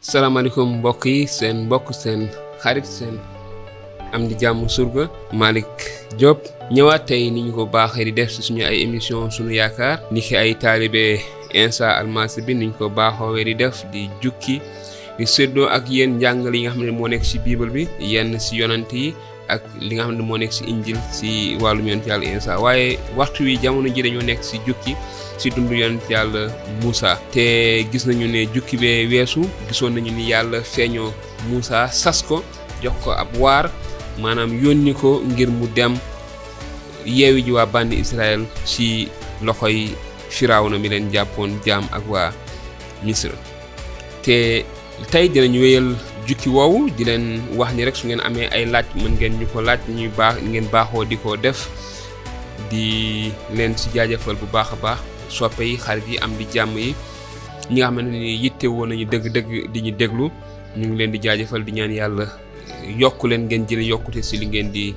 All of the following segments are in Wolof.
salaamaaleykum mbokk yi seen mbokk seen xarit seen am di jàmm surga Malick Diop ñëwaat tey ni ñu ko baaxee di def ci suñu ay émission suñu yaakaar ni ki ay taalibe Insa Almasi bi ni ñu ko baaxoowee di def di jukki di séddoo ak yéen njàngale yi nga xam ne moo nekk ci bible bi yenn ci yonant yi ak li nga xam ne moo nekk ci injil ci wàllum yonent yàlla Insa waaye waxtu wi jamono ji dañoo nekk ci jukki ci dundu yonent yàlla Moussa te gis nañu ne jukki bee weesu gisoon nañu ni yàlla feeñoo Moussa sas ko jox ko ab waar maanaam yónni ko ngir mu dem yeewi ji waa bandi Israël ci loxoy Firawna mi leen jàppoon jaam ak waa Misra te tey dinañu wéyal jukki woowu di leen wax ni rek su ngeen amee ay laaj mën ngeen ñu ko laaj ñuy ngeen baaxoo di ko def di leen ci jaajëfal bu baax a baax soppe yi xarit yi am di jàmm yi ñi nga xamante ni yitte woon nañu dëgg-dëgg di ñu déglu ñu ngi leen di jaajëfal di ñaan yàlla yokku leen ngeen jële yokkute ci li ngeen di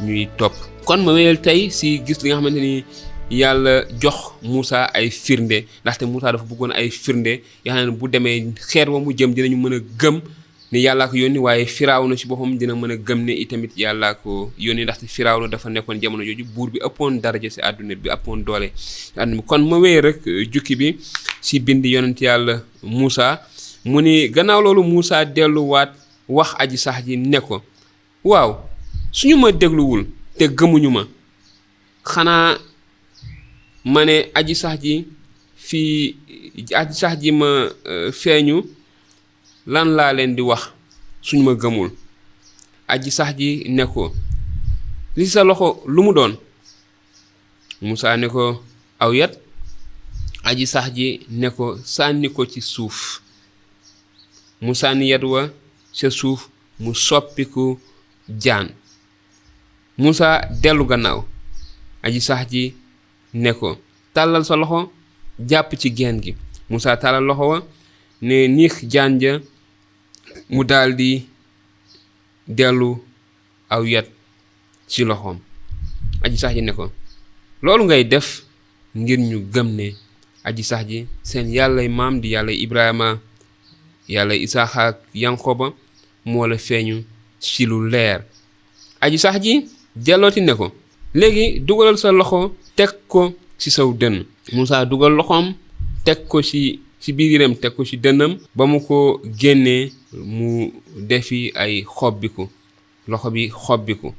ñuy topp. kon ma wéyal tey ci gis li nga xamante ni yàlla jox Moussa ay firnde ndaxte Moussa dafa bëggoon ay firnde yoo xam ne bu demee xeer wa mu jëm dinañu mën a gëm ne yàllaa ko yónni waaye Firawna ci boppam dina mën a gëm ne itamit yàllaa ko yónni ndaxte Firawna dafa nekkoon jamono jooju buur bi ëppoon daraja ci àdduna bi ëppoon doole ci àdduna bi kon ma wéy rek jukki bi ci bind yonent yàlla Moussa mu ni gannaaw loolu Moussa delluwaat wax aji sax ji ne ko waaw suñu ma dégluwul te gëmuñu ma xanaa ma ne aji sax ji fii aji sax ji ma feeñu lan laa leen di wax suñu ma gëmul aji sax ji ne ko li sa loxo lu mu doon Moussa ne ko aw yat aji sax ji ne ko sànni ko ci suuf mu sànni yat wa ca suuf mu soppiku jaan Moussa dellu gannaaw aji sax ji ne ko tàllal sa loxo jàpp ci geen gi Moussa tàllal loxo wa ne niix jaan ja mu daldi dellu aw yat ci loxoom aji sax ji ne ko loolu ngay def ngir ñu gëm ne aji sax ji seen yàllay maam di yàllay Ibrahima yàllay Isaaxa ak Yankoba moo la feeñu ci lu leer aji sax ji dellooti ne ko léegi dugalal sa loxo teg ko ci saw dënn Moussa dugal loxoom teg ko ci biiram teg ko ci dënnam ba mu ko génnee mu defi ay xobbiku loxo bi xobbiku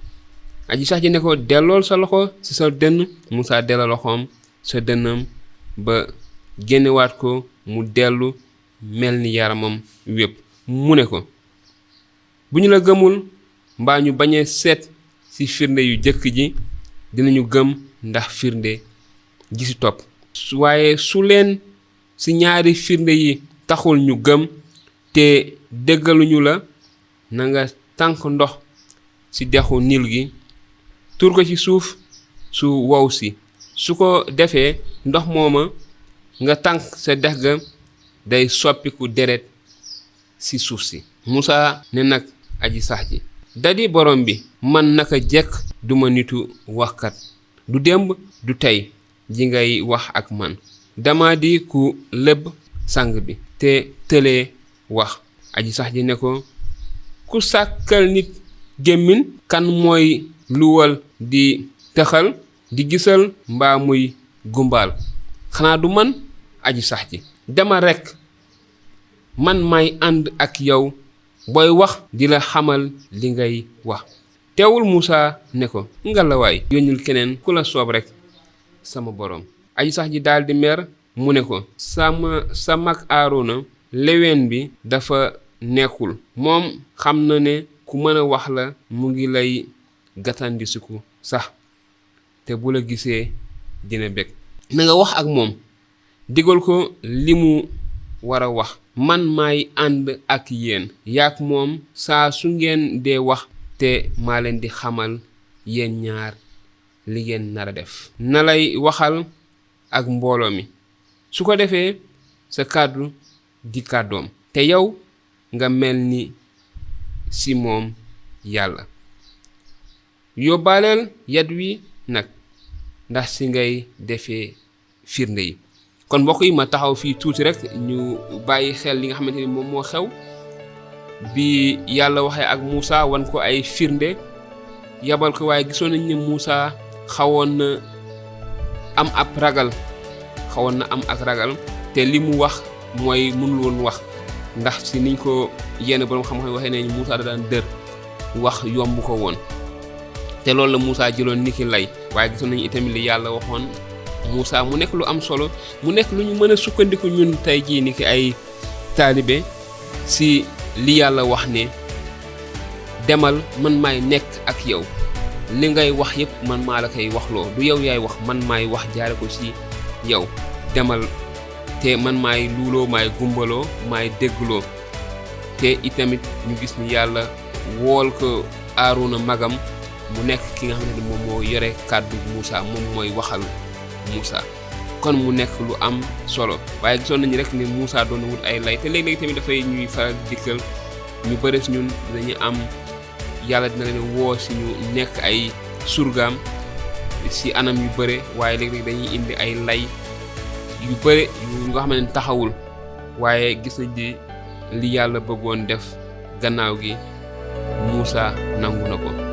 aji sax ji ne ko dellool sa loxo ci sa dënn Moussa delloo loxoom sa dënnam ba génnewaat ko mu dellu mel ni yaramam wépp mu ne ko bu ñu la gëmul mbaa ñu bañ a seet ci firnde yu jëkk ji dinañu gëm ndax firnde ji ci topp waaye su leen ci ñaari firnde yi taxul ñu gëm te déggaluñu la na nga tànk ndox ci dexu Nil gi tuur ko ci suuf su wow si su ko defee ndox mooma nga tànk sa dex ga day soppiku deret ci suuf si Moussa ne nag aji sax ji dadi borom bi man naka jekk duma nitu waxkat du démb du tey ji ngay wax ak man dama di ku lëbb sang bi te tëlee wax aji sax ji ne ko ku sàkkal nit gémmiñ kan mooy luwal di tëxal di gisal mbaa muy gumbaal xanaa du man aji sax ji dama rekk man may ànd ak yow booy wax di la xamal li ngay wax teewul Moussa ne ko ngalawaay yónnil keneen ku la soob rekk sama borom aji sax ji daldi mer mu ne ko sa mag Aarona leween bi dafa nekkul moom xam na ne ku mën a wax la mu ngi lay gàttandisiku sax te bu la gisee dina bég na nga wax ak moom digal ko li mu war a wax man maay ànd ak yéen yaak moom saa su ngeen dee wax te maa leen di xamal yéen ñaar li ngeen nar a def na lay waxal ak mbooloo mi su ko defee sa kàddu di kàddoom te yow nga mel ni ci moom yàlla yóbbaaleel yat wi nag ndax ci ngay defee firnde yi kon mbokk yi ma taxaw fii tuuti rek ñu bàyyi xel li nga xamante ni moom moo xew bi yàlla waxee ak Moussa wan ko ay firnde yabal ko, waaye gisoon nañ ne Moussa xawoon na am ab ragal te li mu wax mooy mënul woon wax, ndax si niñ ko yenn borom xam-xam waxee nañ Moussa da daan dër wax yomb ko woon, te loolu la Moussa jëloon niki lay. waaye gisoon nañu itamit li yàlla waxoon Moussa mu nekk lu am solo, mu nekk lu ñu mën a sukkandiku ñun tey jii niki ay taalibe si li yàlla wax ne demal man maay nekk ak yow, li ngay wax yépp man maa la koy waxloo, du yow yaay wax, man maay wax jaare ko si yow. demal te man maay luuloo, maay gumbaloo, maay déggloo. te itamit ñu gis ni yàlla wool ko Aaruna magam mu nekk ki nga xam ne moom moo yore kàddu Moussa, moom mooy waxal Moussa, kon mu nekk lu am solo. waaye gisoon nañu rek ne Moussa doon wut ay lay, te léeg-léeg tamit dafay ñuy faral dikkal ñu bëri si ñun dañu am yàlla dina leen woo si ñu nekk ay surgaam si anam yu bëre, waaye léeg-léeg dañuy indi ay lay yu bëre yu nga xam ne taxawul, waaye gis nañ di li yàlla bëggoon def gannaaw gi Moussa nangu na ko.